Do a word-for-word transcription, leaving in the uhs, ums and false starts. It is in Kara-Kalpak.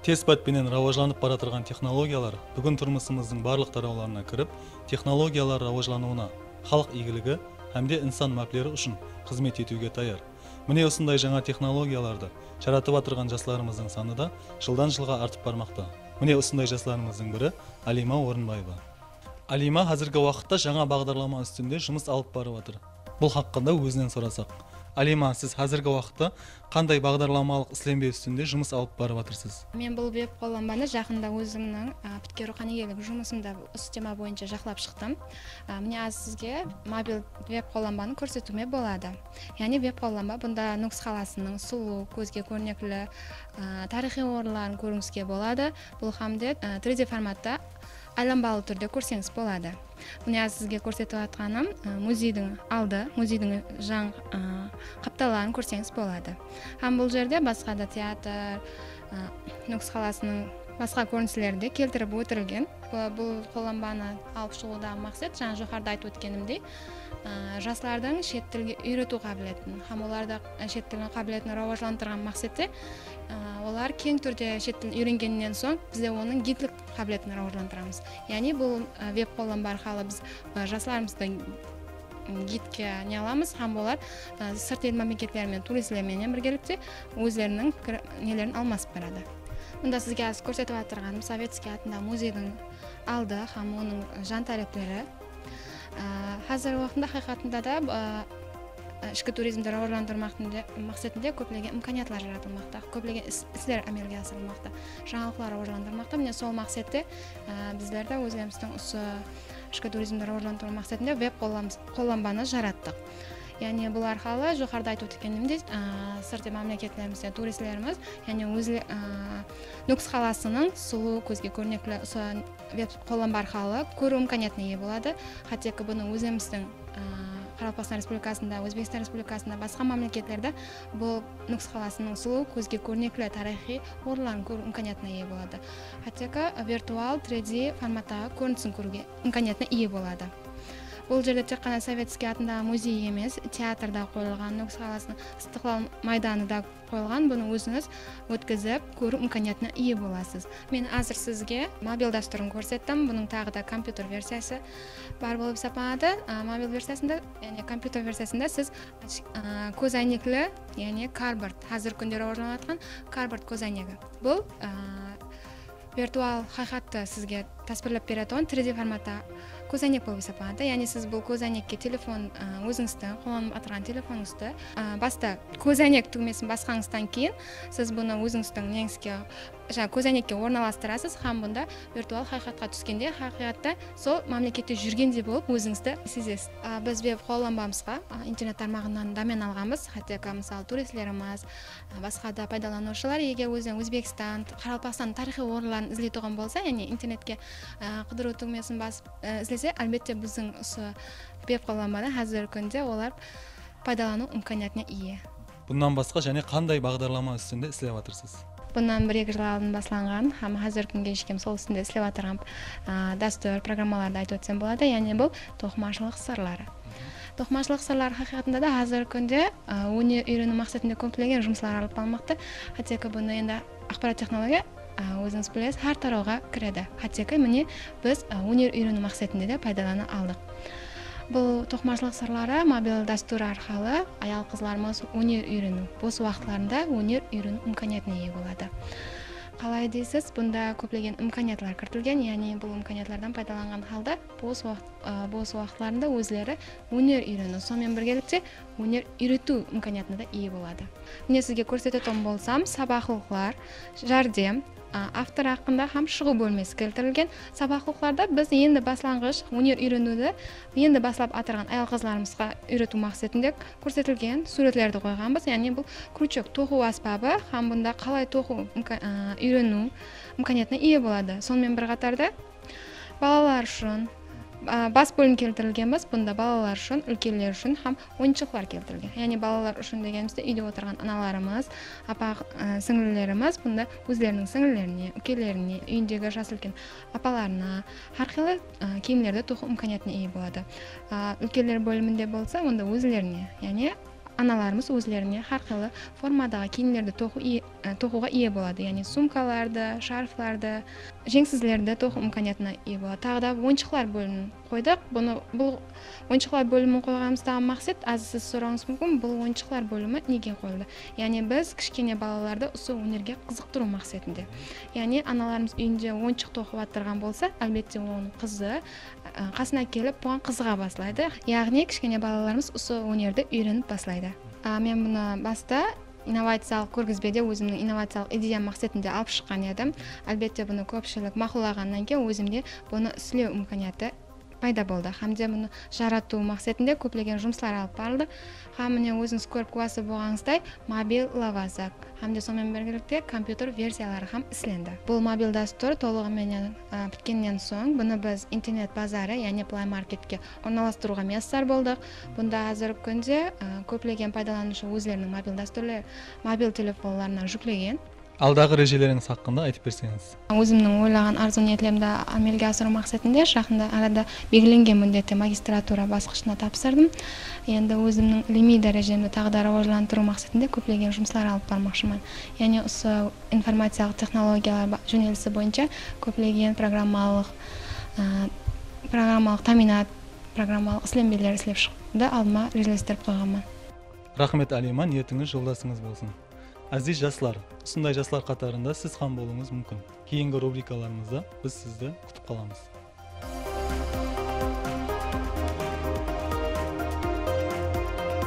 Tez pát penen rawajlanıp baratırǵan texnologiyalar búgin turmısımızdıń barlıq tarawlarına kirip, texnologiyalar rawajlanıwına, xalıq iygiligi hám de insan mápleri ushın xızmet etiwge tayar. Mine, usınday jańa texnologiyalardı jaratıp atırǵan jaslarımızdıń sanı da jıldan-jılǵa artıp barmaqta. Mine, usınday jaslarımızdıń biri Aliyma Orınbaeva. Aliyma házirgi waqıtta jańa baǵdarlama ústinde jumıs alıp barıp atır. Bul haqqında ózinen sorasaq. Aliyma, siz házirgi waqıtta qanday baǵdarlamalıq islenbe ústinde jumıs alıp barıp atırsız? Men bul veb qollanbanı jaqında ózimniń, a, pitkeriw qánigelik jumısımda usı tema boyınsha jaqlap shıqtım. A, mine, házir sizge mobil veb qollanbanı kórsetiwime boladı. Yaǵnıy veb qollanba, bunda Nókis qalasınıń sulıw, kózge kórnekli, a, tariyxıy orınların kórińizge boladı. Bul hám de, a, tri D formatta aylanbalı túrde kórseńiz boladı. Mine, házir sizge kórsetip atqanım, a, muzeydiń aldı, muzeydiń jań, a, qaptalların kórseńiz boladı. Hám bul jerde basqa da teatr, a, Nókis qalasınıń basqa kórinisleri de keltirip ótilgen. Bu, bul qollanbanı alıp shıǵıwdaǵı maqset, jańa joqarıda aytıp ótkenimdey, a, jaslardıń shet tilge úyretiw qábiletin hám olarda, a, shet tiliniń qábiletin rawajlandırǵan maqsette, a, olar keń túrde shet tilin úyrengennen soń, bizler onıń gidlik qábiletin rawajlandıramız. Yaǵnıy bul, a, veb qollanba arqalı biz, a, jaslarımızdı, m, gidke ne alamız hám olar, a, sırt el mámleketleri menen turistler menen birgelikte ózleriniń pikir, nelerin almasıp baradı. Mında sizge házir kórsetip atırǵanım Savickiy atındaǵı muzeydiń aldı hám onıń jan tárepleri. A, házirgi waqıtta haqıyqatında da, a, ishki turizmdi rawajlandırmaqtın de, maqsetinde kóplegen imkaniyatlar jaratılmaqta, kóplegen is, isler ámelge asırılmaqta, jańalıqlar rawajlandırılmaqta. Mine, sol maqsette, a, bizler de ózlerimizdiń usı ishki turizmdi rawajlandırıw maqsetinde veb qollam, qollanbanı jarattıq. Yaǵnıy bul arqalı joqarıda aytıp ótkenimdey, a, sırtqı mámleketlerimizden turistlerimiz, yaǵnıy ózle, a, Nókis qalasınıń sulıw, kózge kórnekli usı veb qollanba arqalı kóriw imkaniyatına iye boladı. Hátteki bunı ózimizdiń, a, Qaraqalpaqstan Respublikasında, Ózbekstan Respublikasında, basqa mámleketlerde bul Nókis qalasınıń sulıw, kózge kórnekli tariyxıy orınların kóriw imkaniyatına iye boladı. Hátteki virtual tri D formattaǵı kórinisin kóriwge imkaniyatına iye boladı. Bul jerde tek ǵana Savickiy atındaǵı muzey emes, teatr da qoyılǵan, Nókis qalasınıń Istiqlal maydanı da qoyılǵan, bunı ózińiz ótkizip kóriw imkaniyatına iye bolasız. Men házir sizge mobil dástúrin kórsettim. Bunıń taǵı da kompyuter versiyası bar bolıp esaplanadı. A, mobil versiyasında, yaǵnıy kompyuter versiyasında siz, a, kóz áynekli, yaǵnıy cardboard, házirgi kúnde rawajlanıp atırǵan cardboard kóz áynegi. Bul, a, virtual haqıyqattı sizge táswirlep beretuǵın tri D formatta kóz áynek bolıp esaplanadı. Yaǵnıy siz bul kóz ánekke telefon, a, ózińizdiń qollanıp atırǵan telefonıńızdı, a, basta kóz áynek túgmesin basqańızdan keyin siz bunı ózińizdiń neńizge, jańa kóz ánekke ornalastırasız hám bunda virtual haqıyqatqa túskende haqıyqatta sol mámlekette júrgendey bolıp ózińizdi sezesiz. A, biz veb qollanbamızǵa, a, internet tarmaǵınan domen alǵanbız. Hátteki, mısalı, turistlerimiz, a, basqa da paydalanıwshılar eger ózine Ózbekstan, Qaraqalpaqstan tariyxıy orınların izleytuǵın bolsa, yaǵnıy internetke, a, qıdırıw túgmesin basıp, a, izlese, álbette, biziń usı veb qollanbadan házirgi kúnde olar paydalanıw imkaniyatına iye. Bunnan basqa jáne qanday baǵdarlama ústinde islep atırsız? Bunnan bir-eki jıl aldın baslanǵan hám házirgi kúnge shekem sol ústinde islep atırǵan, a, dástúr, programmalardı aytıp ótsem boladı. Yaǵnıy bul toqımashılıq sırları. Toqımashılıq sırları haqıyqatında da házirgi kúnde, a, óner úyreniw maqsetinde kóplegen jumıslar alıp barılmaqta. Hátteki bunı endi axborot texnologiya, a, ózińiz bilesiz, hár tarawǵa kiredi. Hátteki mine biz, a, óner úyreniw maqsetinde de paydalana aldıq. Bul toqımashılıq sırları mobil dástúri arqalı ayal-qızlarımız óner úyreniw, bos waqıtlarında óner úyreniw imkaniyatına iye boladı. Qalay deysiz, bunda kóplegen imkaniyatlar kiritilgen, yaǵnıy bul imkaniyatlardan paydalanǵan halda bos waqıt, a, bos waqıtlarında ózleri óner úyreniw, sonıń menen birgelikte óner úyretiw imkaniyatına da iye boladı. Mine sizge kórsetetuǵın bolsam, sabaqlıqlar, járdem, a, avtor haqqında hám shıǵıw bólmesi keltirilgen. Sabaqlıqlarda biz endi baslanǵısh óner úyreniwdi endi baslap atırǵan ayal-qızlarımızǵa úyretiw maqsetinde kórsetilgen súwretlerdi qoyǵanbız. Yaǵnıy bul kruchok toqıw ásbabı hám bunda qalay toqıw imka-, a, úyreniw imkaniyatına iye boladı. Sonıń menen bir qatarda balalar ushın, a, bas bólim keltirilgenbiz. Bunda balalar ushın, úlkenler ushın hám oyınshıqlar keltirilgen. Yaǵnıy balalar ushın degenimizde úyde otırǵan analarımız, apa, a, sińlilerimiz bunda ózleriniń sińlilerine, úkelerine, úyindegi jası úlken apalarına hár qıylı, a, kiyimlerdi toqıw imkaniyatına iye boladı. A, úlkenler bóliminde bolsa, onda ózlerine, yaǵnıy analarımız ózlerine hár qıylı formadaǵı kiyimlerdi toqıw i-, e, toqıwǵa iye boladı. Yaǵnıy sumkalardı, sharflardı, jeńsizlerdi toqıw imkaniyatına iye boladı. Taǵı da oyınshıqlar bólimin qoydıq. Bunı, bul oyınshıqlar bólimin qoyǵanımızdaǵı maqset, házir siz sorawıńız múmkin, bul oyınshıqlar bólimi nege qoyıldı? Yaǵnıy biz kishkene balalardı usı ónerge qızıqtırıw maqsetinde. Yaǵnıy analarımız úyinde oyınshıq toqıp attırǵan bolsa, álbette, onıń qızı, e, qasına kelip, buǵan qızıǵa baslaydı. Yaǵnıy kishkene balalarımız usı ónerdi úyrenip baslaydı. A, men bunı basta innovaciyalıq kórgizbede ózimniń innovaciyalıq ideyam maqsetinde alıp shıqqan edim. Álbette, bunı kópshilik maqullaǵannan keyin ózimde bunı islew imkaniyatı payda boldı. Hám de bunı jaratıw maqsetinde kóplegen jumıslar alıp barıldı. Hám mine, ózińiz kórip kúwası bolǵanıńızday, mobil lavazak hám de sonıń menen birgelikte kompyuter versiyaları hám islendi. Bul mobil dástúr tolıǵı menen, a, pitkennen soń, bunı biz internet bazarı, yaǵnıy Play Marketke ornalastırıwǵa miyasar boldıq. Bunda házirgi kúnde, a, kóplegen paydalanıwshı ózleriniń mobil dástúrler, mobil telefonlarına júklegen. Aldaǵı rejelerińiz haqqında aytıp berseńiz. Ózimniń oylaǵan arzıw-niyetlerimdi ámelge asırıw maqsetinde jaqında arada belgilengen múddette magistratura basqıshına tapsırdım. Endi ózimniń ilimiy dárejemdi taǵı da rawajlandırıw maqsetinde kóplegen jumıslar alıp barmaqshıman. Yaǵnıy usı informaciyalıq texnologiyalar ba-, jónelisi boyınsha kóplegen programmalıq, ı, programmalıq támiynat, programmalıq islenbeler islep shıǵıwdı aldıma rejelestirip qoyǵanman. Raxmet, Aliyma, niyetińiz joldasıńız bolsın. Áziz jaslar, usınday jaslar qatarında siz hám bolıwıńız múmkin. Keyingi rubrikalarımızda biz sizdi kútip qalamız.